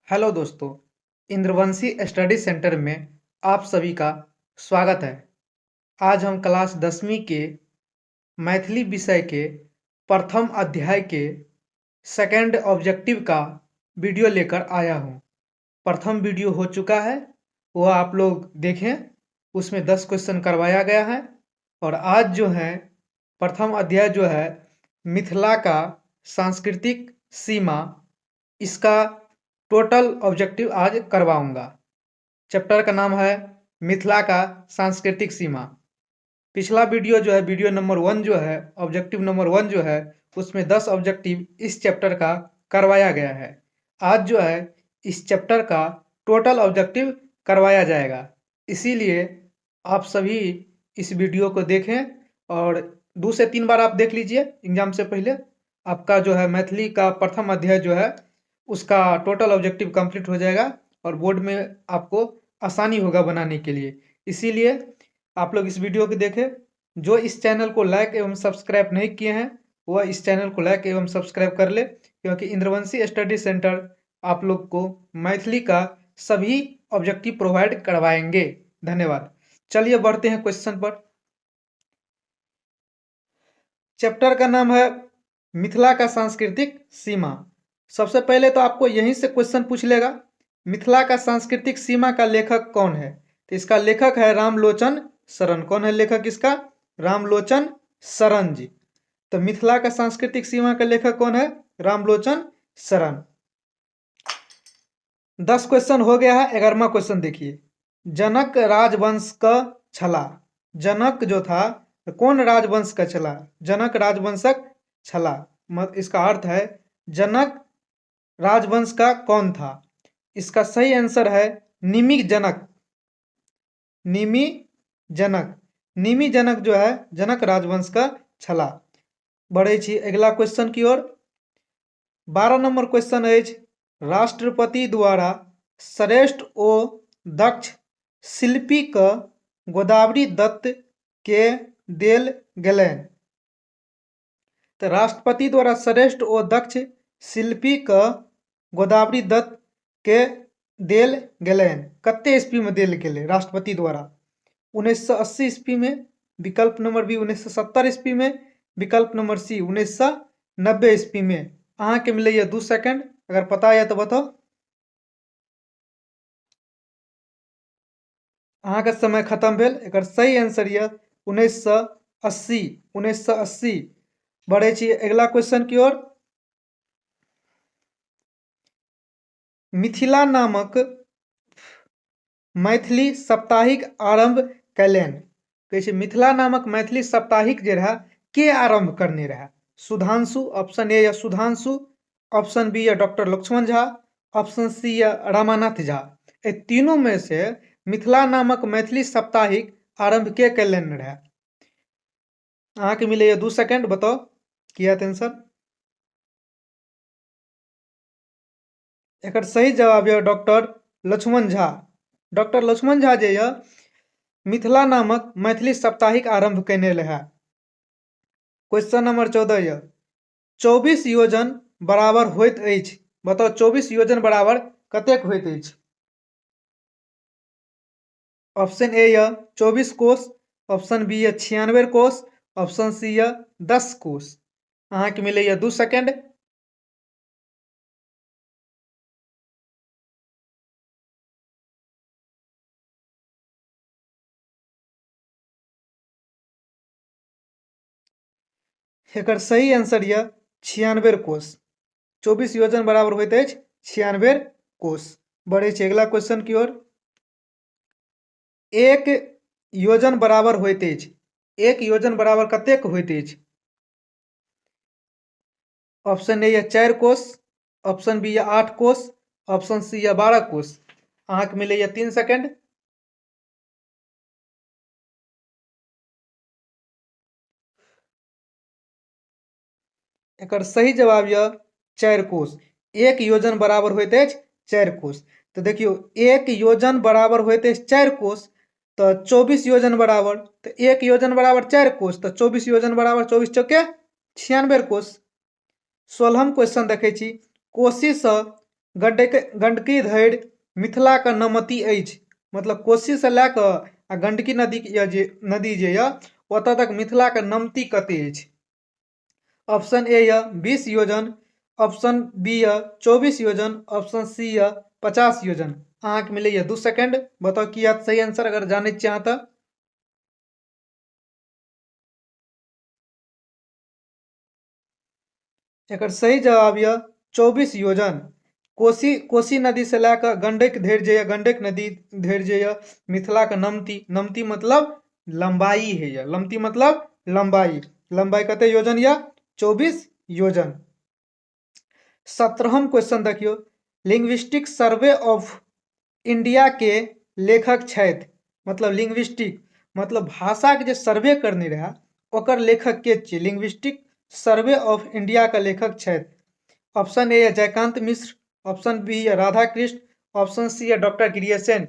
Hello दोस्तों, इंद्रवंशी study centre में आप सभी का स्वागत है। आज हम क्लास 10वीं के मैथिली विषय के प्रथम अध्याय के सेकंड ऑब्जेक्टिव का वीडियो लेकर आया हूं। प्रथम वीडियो हो चुका है, वो आप लोग देखें, उसमें 10 क्वेश्चन करवाया गया है। और आज जो है प्रथम अध्याय जो है मिथिला का सांस्कृतिक सीमा, इसका टोटल ऑब्जेक्टिव आज करवाऊंगा। चैप्टर का नाम है मिथिला का सांस्कृतिक सीमा। पिछला वीडियो जो है वीडियो नंबर 1 जो है ऑब्जेक्टिव नंबर 1 जो है उसमें 10 ऑब्जेक्टिव इस चैप्टर का करवाया गया है। आज जो है इस चैप्टर का टोटल ऑब्जेक्टिव करवाया जाएगा, इसीलिए आप सभी इस वीडियो को देखें और 2 से 3 बार आप देख लीजिए एग्जाम से पहले। आपका जो है मैथिली का प्रथम अध्याय जो है उसका टोटल ऑब्जेक्टिव कंप्लीट हो जाएगा और बोर्ड में आपको आसानी होगा बनाने के लिए। इसीलिए आप लोग इस वीडियो को देखें। जो इस चैनल को लाइक एवं सब्सक्राइब नहीं किए हैं वह इस चैनल को लाइक एवं सब्सक्राइब कर ले, क्योंकि इंद्रवंशी स्टडी सेंटर आप लोग को मैथिली का सभी ऑब्जेक्टिव प्रोवाइड करवाएंगे। धन्यवाद। चलिए बढ़ते हैं क्वेश्चन पर। चैप्टर का नाम है मिथिला का सांस्कृतिक सीमा। सबसे पहले तो आपको यहीं से क्वेश्चन पूछ लेगा, मिथिला का सांस्कृतिक सीमा का लेखक कौन है? तो इसका लेखक है रामलोचन शरण। कौन है लेखक इसका? रामलोचन शरण जी। तो मिथिला का सांस्कृतिक सीमा का लेखक कौन है? रामलोचन शरण। 10 क्वेश्चन हो गया है। 11वां क्वेश्चन देखिए, जनक राजवंश का छला। जनक जो था कौन राजवंश का छला? जनक राजवंशक छला, इसका अर्थ है जनक राजवंश का कौन था? इसका सही आंसर है निमि जनक। निमि जनक, निमि जनक जो है जनक राजवंश का छला। बढ़े छी अगला क्वेश्चन की ओर। 12 नंबर क्वेश्चन अछि, राष्ट्रपति द्वारा श्रेष्ठ ओ दक्ष शिल्पी क गोदावरी दत्त के देल गेलनि। तो राष्ट्रपति द्वारा श्रेष्ठ ओ दक्ष शिल्पी क गोदावरी दत्त के देल गेलनि। कते ईस्वी में देल गेलै राष्ट्रपति द्वारा? 1980 ईस्वी में, विकल्प नंबर बी 1970 ईस्वी में, विकल्प नंबर सी 1990 ईस्वी में। अहाँके मिलैया 2 सेकंड, अगर पता है तो बताओ। अहाँके समय खत्म भेल। एकर सही आंसर यऽ 1980, 1980। बढ़ै छी अगिला क्वेश्चन की ओर। मिथिला नामक मैथिली साप्ताहिक आरंभ कयलनि। कहै छै मिथिला नामक मैथिली साप्ताहिक जे रहै के आरंभ करने रहै? सुधांशु, ऑप्शन ए या सुधांशु, ऑप्शन बी या doctor Lakshman Jha, option C या रमानाथ झा। एहि तीनों में से मिथिला नामक मैथिली साप्ताहिक आरंभ के कयलनि रहै? अहाँके मिलैया 2 सेकंड, बताओ की आयत आंसर। एकर सही जवाब यह डॉक्टर लक्ष्मण झा। डॉक्टर लक्ष्मण झा जे यह मिथिला नामक मैथिली साप्ताहिक आरंभ कयने रहै। क्वेश्चन नंबर 14 यह, 24 योजन बराबर होइत अछि। बताओ 24 योजन बराबर कतेक होइत अछि? ऑप्शन ए यह 24 कोस, ऑप्शन बी यह 96 कोस, ऑप्शन सी यह 10 कोस। अहाँके मिलैया 2 सेकंड। एकर सही आंसर यह 96 कोस। 24 योजन बराबर होइत अछि 96 कोस। बढ़ै छी अगिला क्वेश्चन की ओर। 1 योजन बराबर होइत अछि। 1 योजन बराबर कतेक होइत अछि? ऑप्शन ए यह 4 कोस, ऑप्शन बी यह 8 कोस, ऑप्शन सी यह 12 कोस। अहाँके मिलैया 3 सेकंड। एकर सही जवाब यह 4 कोस। 1 योजन बराबर होइत अछि 4 कोस। तो देखियौ 1 योजन बराबर होइत अछि 4 कोस, तो 24 योजन बराबर, तो 1 योजन बराबर 4 कोस, तो 24 योजन बराबर 24 चौके 96 कोस। 16 क्वेश्चन देखै छी, कोसी सँ गंडकी धरि मिथिलाके नमती अछि। मतलब कोसीसँ लए कऽ आ गंडकी नदी जे नदी जे यऽ ओतऽ तक मिथिलाके नमती कते अछि? ऑप्शन ए यऽ 20 योजन, ऑप्शन बी यऽ 24 योजन, ऑप्शन सी यऽ 50 योजन। अहाँके मिलैए 2 सेकेंड, बताउ की हैत सही आंसर अगर जानै छियै अहाँ तऽ। एकर सही जवाब यऽ 24 योजन। कोसी नदी से लए कऽ गंडक धरि जे यऽ, गंडक नदी धरि जे यऽ मिथिलाके नमती, नमती मतलब लम्बाई होइए, नमती मतलब लम्बाई, लम्बाई कते योजन यऽ? 24 योजन। 17म क्वेश्चन देखियौ, लिंग्विस्टिक सर्वे ऑफ इंडिया के लेखक छथि। मतलब लिंग्विस्टिक मतलब भाषा के जे सर्वे करने रहे ओकर लेखक के छियै? लिंग्विस्टिक सर्वे ऑफ इंडिया के लेखक छथि। ऑप्शन ए यऽ जयकांत मिश्र, ऑप्शन बी यऽ राधाकृष्ण, ऑप्शन सी यऽ डॉक्टर ग्रियर्सन।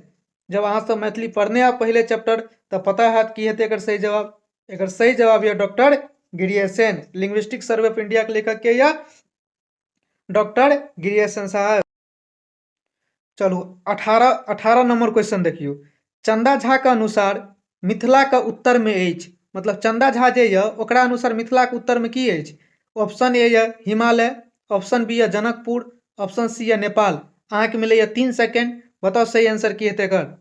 जब अहाँ सब मैथिली पढ़ने आब पहले चैप्टर तो पता हैत की हेतै एकर सही जवाब। एकर सही जवाब यऽ doctor Grierson. Linguistic survey of India के लेखक के यऽ डॉक्टर ग्रियर्सन साहब। चलू 18 नंबर क्वेश्चन देखियौ। चंदा झा के अनुसार मिथिला के उत्तर में अछि। मतलब चंदा झा जे यऽ ओकरा अनुसार मिथिला के उत्तर में की अछि? ऑप्शन ए यऽ हिमालय, ऑप्शन बी यऽ जनकपुर, ऑप्शन सी यऽ नेपाल। अहाँके मिलैए 3 सेकेंड, बताउ सही आंसर की हेतै एकर।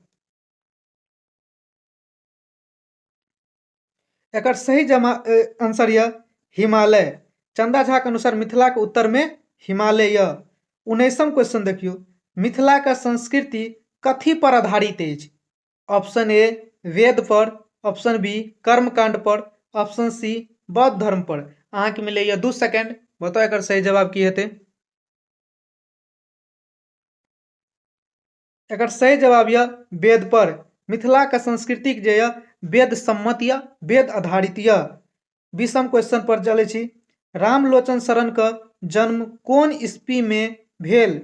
एकर सही आंसर यऽ हिमालय। चंदा झा के अनुसार मिथिला के उत्तर में हिमालय यऽ। 19म क्वेश्चन देखियौ, मिथिला के संस्कृति कथी पर आधारित अछि? ऑप्शन ए वेद पर, ऑप्शन बी कर्मकांड पर, ऑप्शन सी बौद्ध धर्म पर। अहाँके मिलैए 2 सेकेंड, बताउ एकर सही जवाब की हेतै। एकर सही जवाब यऽ वेद पर। मिथिला के संस्कृतिक जे यऽ वेद सम्मत यऽ, वेद आधारित यऽ। 20म क्वेश्चन पर चलै छी। रामलोचन शरण के जन्म कोन ईस्वी में भेल?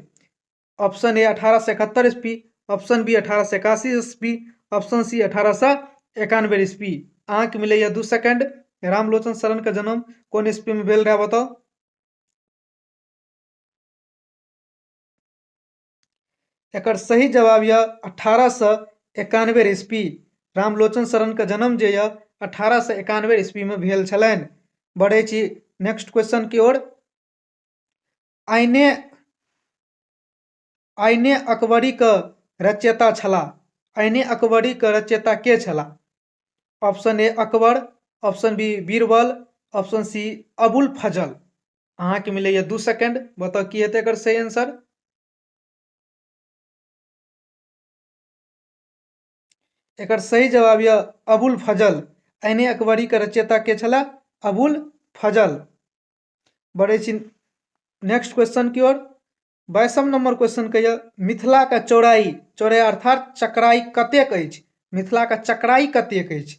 ऑप्शन ए 1871 ईस्वी, ऑप्शन बी 1881 ईस्वी, ऑप्शन सी 1891 ईस्वी। अहाँके मिलैए 2 सेकेंड। रामलोचन शरण के जन्म कोन ईस्वी में भेल रहे बताउ। एकर सही जवाब यऽ 1891 ईस्वी। रामलोचन शरण के जन्म जे यऽ 1891 ईस्वी में भेल छलनि। बढ़ै छी नेक्स्ट क्वेश्चन की ओर। आइने अकबरी के रचयिता छलाह। आइने अकबरी के रचयिता के छलाह? Option A Akbar, option B Birbal, option C Abul Fazal. अहाँके मिलैए 2 सेकेंड, बताउ की हेतै एकर सही आंसर। एकर सही जवाब यऽ अबुल फजल। आइने अकबरी के रचयिता के छलाह? अबुल फजल। बढ़ै छी नेक्स्ट क्वेश्चन की ओर। 22म नंबर क्वेश्चन के यऽ मिथिला के चौड़ाई, चौड़ाई अर्थात चकराई कतेक अछि? मिथिला के चकराई कतेक अछि?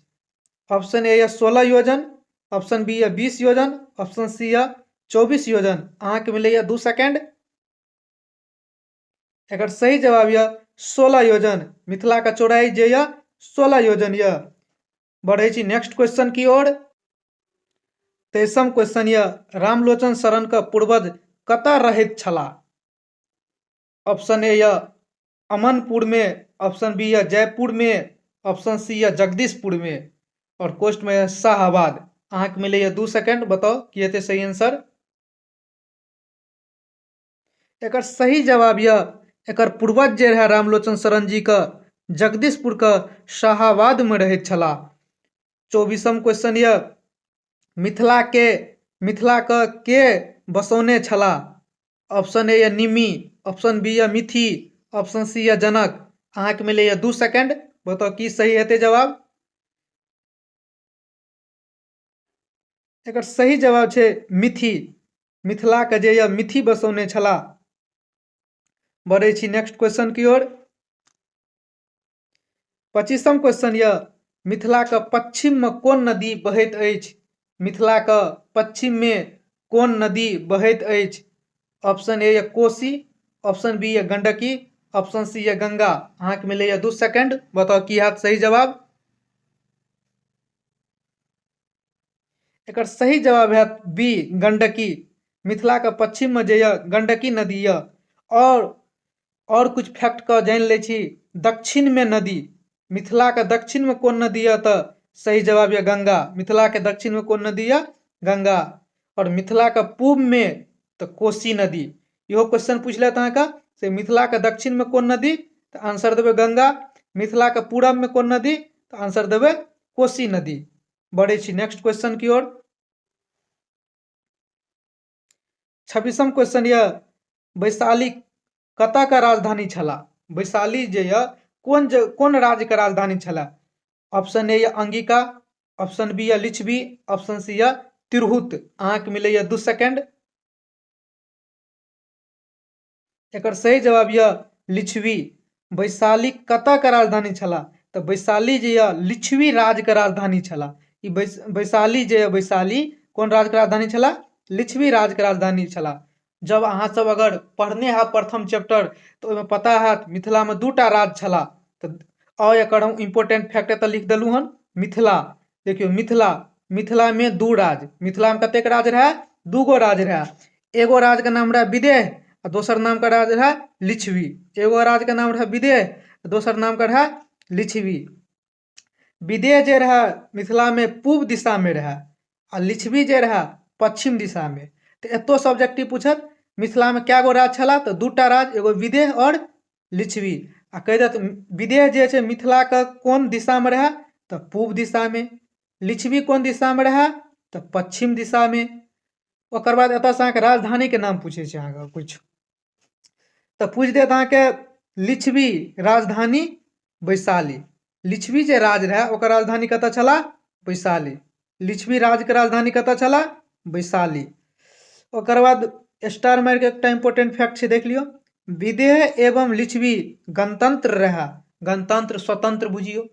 ऑप्शन ए यऽ 16 योजन, ऑप्शन बी यऽ 20 योजन, ऑप्शन सी यऽ 24 योजन। अहाँके मिलैए 2 सेकेंड। एकर सही जवाब यऽ 16 योजन। मिथिला के चौड़ाई जे यऽ 16 योजन यऽ। बढ़ै छी नेक्स्ट क्वेश्चन की ओर। 23म क्वेश्चन यऽ रामलोचन शरण के पूर्वज कतऽ रहैत छलाह? ऑप्शन ए यऽ अमनपुर में, ऑप्शन बी यऽ जयपुर में, ऑप्शन सी यऽ जगदीशपुर में, और कोस्ट में यऽ शाहाबाद। अहाँके मिलैए 2 सेकेंड, बताउ की हेतै सही आंसर। एकर सही जवाब यऽ एकर पूर्वज जे रहे रामलोचन शरण जी के जगदीशपुर के शाहाबाद में रहैत छलाह। 24म क्वेश्चन यऽ मिथिला के बसौने छलाह? ऑप्शन ए यऽ निमी, ऑप्शन बी यऽ मिथि, ऑप्शन सी यऽ जनक। अहाँके मिलैए 2 सेकेंड, बताउ की सही हेतै जवाब। एकर सही जवाब छै मिथि। मिथिला के जे यऽ मिथि बसौने छलाह। बढ़ै छी नेक्स्ट क्वेश्चन की ओर। 25म क्वेश्चन यऽ मिथिला के पश्चिम में कोन नदी बहैत अछि? मिथिला के पश्चिम में कोन नदी बहैत अछि? ऑप्शन ए यऽ कोसी, ऑप्शन बी यऽ गंडकी, ऑप्शन सी यऽ गंगा। अहाँके मिलैए 2 सेकेंड, बताउ की हैत सही जवाब। एकर सही जवाब हैत बी गंडकी। मिथिला के पश्चिम में जे यऽ गंडकी नदी यऽ। आओर कुछ फैक्ट के जानि लै छी। दक्षिण में नदी, मिथिला के दक्षिण में कोन नदी यऽ तऽ सही जवाब यऽ गंगा। मिथिला के दक्षिण में कोन नदी यऽ? गंगा। और मिथिला के पूब में तऽ कोसी नदी। इहो क्वेश्चन पूछि लेत अहाँके से मिथिला के दक्षिण में कोन नदी, तऽ आंसर देबै गंगा। मिथिला के पूरब में कोन नदी, तऽ आंसर देबै कोसी नदी। बढ़ै छी नेक्स्ट क्वेश्चन की ओर। 26म क्वेश्चन यऽ, वैशाली कतऽ के राजधानी छला? वैशाली जे यऽ कोन राज्य के राजधानी छला? ऑप्शन ए यऽ अंगिका, ऑप्शन बी यऽ लिच्छवी, ऑप्शन सी यऽ तिरहुत। अहाँके मिलैया 2 सेकेंड। एकर सही जवाब यऽ लिच्छवी। वैशाली कतऽ के राजधानी छला? तऽ वैशाली जे यऽ लिच्छवी राज्य के राजधानी छला। ई वैशाली जे यऽ, वैशाली कोन राज्य के राजधानी छला? लिच्छवी राज्य के राजधानी छला। जब अहाँ सब अगर पढ़ने हैब प्रथम चैप्टर तऽ ओहिमे पता हैत मिथिला में 2टा राज्य छला। तऽ और एकर हम इम्पोर्टेंट फैक्ट एतऽ लिख देलहुँ हन। मिथिला देखियौ, मिथिला में 2 राज्य। मिथिला में कतेक राज्य रहै? 2 गो राज्य रहै। एगो राज्य के नाम रहै विदेह आ दोसर नाम के राज्य रहै लिच्छवी। एगो राज्य के नाम रहै विदेह आ दोसर नाम के रहै लिच्छवी। विदेह जे रहै मिथिला में पूब दिशा में रहै आ लिच्छवी जे रहै पश्चिम दिशा में। तऽ एतो सब्जेक्टिव पूछत मिथिला में कए गो राज्य छला? तऽ 2टा राज्य, एगो विदेह और लिच्छवी। आ कहि देत विदेह जे छै मिथिला के कोन दिशा में रहै? तऽ पूब दिशा में। लिच्छवी कोन दिशा में रहै? तऽ पश्चिम दिशा में। ओकर बाद एतऽसँ अहाँके राजधानी के नाम पूछै छै अहाँके कुछ, तऽ पूछि देत अहाँके लिच्छवी राजधानी वैशाली। लिच्छवी जे राज रहै ओकर राजधानी कतऽ छला? वैशाली। लिच्छवी राज के राजधानी कतऽ छला? वैशाली। ओकर बाद स्टार मारि के एकटा इम्पोर्टेंट फैक्ट छै, देख लियौ। विदेह एवं लिच्छवी गणतंत्र रहै। गणतंत्र स्वतंत्र बुझियौ।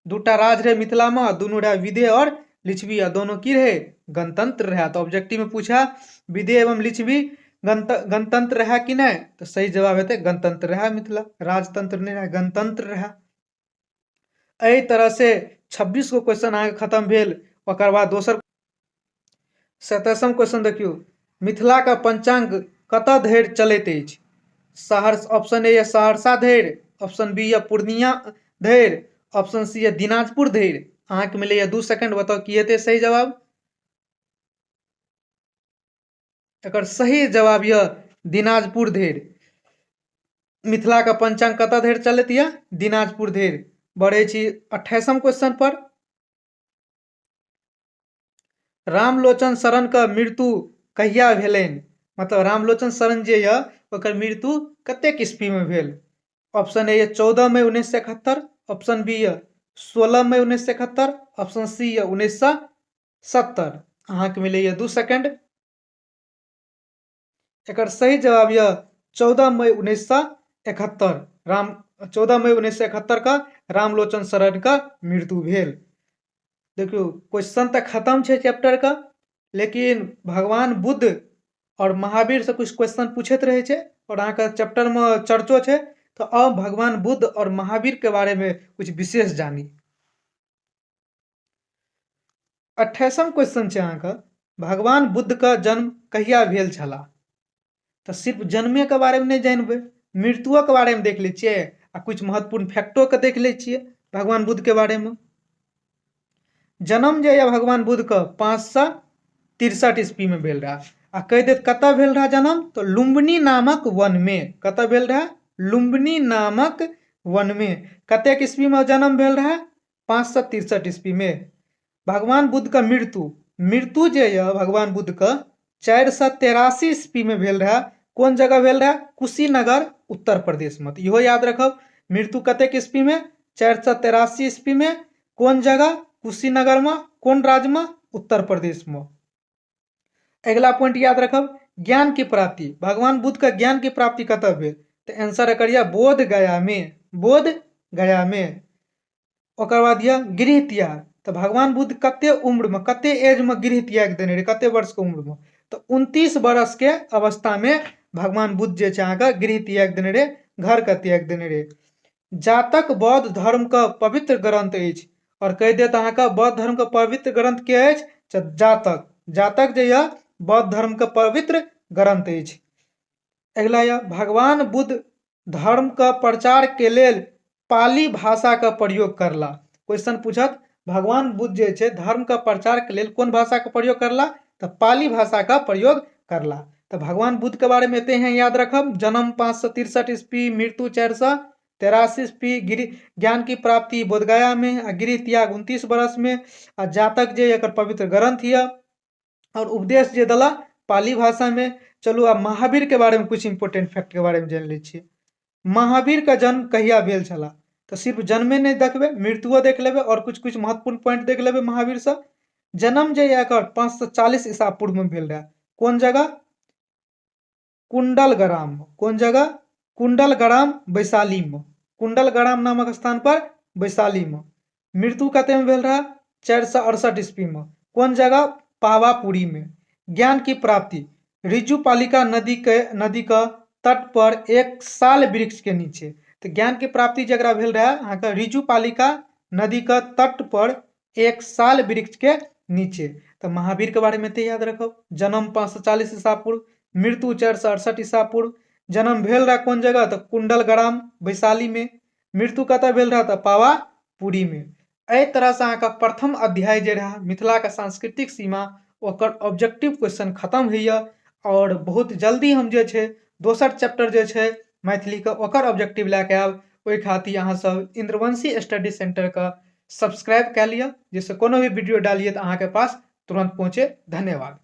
2टा राज रहे मिथिला में, दुनू रहे विदेह और लिच्छवी, आ दोनों की रहे? गणतंत्र रहे। तो ऑब्जेक्टिव में पूछा विदेह एवं लिच्छवी गणतंत्र रहे कि नहीं, तो सही जवाब हेतै गणतंत्र रहे। मिथिला राजतंत्र नहीं रहे, गणतंत्र रहे। एहि तरह से 26 गो क्वेश्चन अहाँके खत्म भेल। ओकर बाद दोसर 27म क्वेश्चन देखियौ, मिथिला के पंचांग कतऽ धरि चलैत अछि? ऑप्शन ए यऽ सहरसा धरि, ऑप्शन बी यऽ पूर्णिया धरि, ऑप्शन सी यऽ दिनाजपुर धरि। अहाँके मिलैया 2 सेकेंड, बताउ की हेतै सही जवाब? एकर सही जवाब यऽ दिनाजपुर धरि। मिथिला के पंचांग कतऽ धरि चलैत यऽ? दिनाजपुर धरि। बढ़ै छी 28म क्वेश्चन पर। रामलोचन शरण के मृत्यु कहिया भेलनि? मतलब रामलोचन शरण जे यऽ ओकर मृत्यु कतेक ईस्वी में भेल? ऑप्शन ए यऽ 14 मई 1971, ऑप्शन बी यऽ 16 मई 1971, ऑप्शन सी यऽ 1970। अहाँके मिलैया 2 सेकेंड। एकर सही जवाब यऽ 14 मई 1971। 14 मई 1971 का रामलोचन शरण का मृत्यु भेल। देखियौ क्वेश्चन तऽ खत्म छै चैप्टर का, लेकिन भगवान बुद्ध और महावीर से कुछ क्वेश्चन पूछैत रहै छै और अहाँके चैप्टर में चर्चो छै। तऽ अब भगवान बुद्ध और महावीर के बारे में कुछ विशेष जानी। 28म क्वेश्चन छै अहाँके, भगवान बुद्ध का जन्म कहिया भेल छला? तऽ सिर्फ जन्मे के बारे में नहि जानबै, मृत्युओ के बारे में देख लै छियै आ कुछ महत्वपूर्ण फैक्टो के देख लै छियै भगवान बुद्ध के बारे में। जन्म जे यऽ भगवान बुद्ध के 563 ईस्वी में भेल रहा। आ कहि देत कतऽ भेल रहा जन्म? तऽ लुम्बिनी नामक वन में। कतऽ भेल रहा? लुम्बिनी नामक वन में। कतेक ईस्वी में जन्म भेल रहा? 563 ईस्वी में। भगवान बुद्ध का मृत्यु जे यऽ भगवान बुद्ध के 483 ईस्वी में भेल रहा। कोन जगह भेल रहा? कुशीनगर, उत्तर प्रदेश में। तऽ इहो याद रखब, मृत्यु कतेक ईस्वी में? 483 ईस्वी में। कोन जगह? कुशीनगर में। कोन राज्य में? उत्तर प्रदेश में। अगला पॉइंट याद रखब, ज्ञान की प्राप्ति। भगवान बुद्ध का ज्ञान की प्राप्ति कतऽ भेल? तऽ आंसर एकर यऽ बोध गया में। बोध गया में। ओकर बाद यऽ गृह त्याग। तऽ भगवान बुद्ध कते उम्र में, कते एज में गृह त्याग देने रहे, कते वर्ष के उम्र में? तऽ 29 वर्ष के अवस्था में भगवान बुद्ध जे छै अहाँके गृह त्याग देने रहे, घर के त्याग देने रहे। जातक बौद्ध धर्म के पवित्र ग्रंथ अछि। और कहि देत अहाँके बौद्ध धर्म के पवित्र ग्रंथ के अछि? तऽ जातक। जातक जे यऽ बौद्ध धर्म के पवित्र ग्रंथ अछि। अगिला यऽ भगवान बुद्ध धर्म के प्रचार के लेल पाली भाषा के प्रयोग करला। क्वेश्चन पूछत भगवान बुद्ध जे छै धर्म के प्रचार के लेल कोन भाषा के प्रयोग करला, तऽ पाली भाषा का प्रयोग करला। तऽ भगवान बुद्ध के बारे में एते हैं याद रखब। जन्म 563 ईस्वी, मृत्यु 483 ईस्वी, ज्ञान की प्राप्ति बोधगया में आ गृह त्याग 29 वर्ष में, आ जातक जे एकर पवित्र ग्रंथ यऽ और उपदेश जे देला पाली भाषा में। चलू आब महावीर के बारे में कुछ इंपोर्टेंट फैक्ट के बारे में जानि लै छी। महावीर का जन्म कहिया भेल छला, तऽ सिर्फ जन्मे नहि देखबै, मृत्युओ देख लेबै और कुछ कुछ महत्वपूर्ण पॉइंट देख लेबै महावीर से। जन्म जे एकर 540 ईसा पूर्व में भेल रहे। कोन जगह? कुंडलग्राम। कोन जगह? कुंडलग्राम वैशाली में। कुंडलग्राम नामक स्थान पर वैशाली में। मृत्यु कते में भेल रहे? 468 ईस्वी में। कोन जगह? पावापुरी में। ज्ञान की प्राप्ति ऋजुपालिका नदी के तट पर एक साल वृक्ष के नीचे। तो ज्ञान के प्राप्ति जकरा भेल रहे अहाँके ऋजुपालिका नदी के तट पर एक साल वृक्ष के नीचे। तो महावीर के बारे में तो याद रखब। जन्म 540 ईसा पूर्व, मृत्यु 468 ईसा पूर्व। जन्म भेल रहा कोन जगह? तो कुंडलग्राम वैशाली में। मृत्यु कतऽ भेल रहा? तो पावापुरी में। एहि तरह से अहाँके प्रथम अध्याय जे रहा मिथिला के सांस्कृतिक सीमा ओकर ऑब्जेक्टिव क्वेश्चन खत्म होइए। और बहुत जल्दी हम जे छै दोसर चैप्टर जे छै मैथिली के ओकर ऑब्जेक्टिव लए के आयब। ओहि खातिर अहाँ सब इंद्रवंशी स्टडी सेंटर के सब्सक्राइब कए लिअ, जाहिसँ कोनो भी वीडियो डालिए तऽ अहाँके पास तुरंत पहुँचे। धन्यवाद।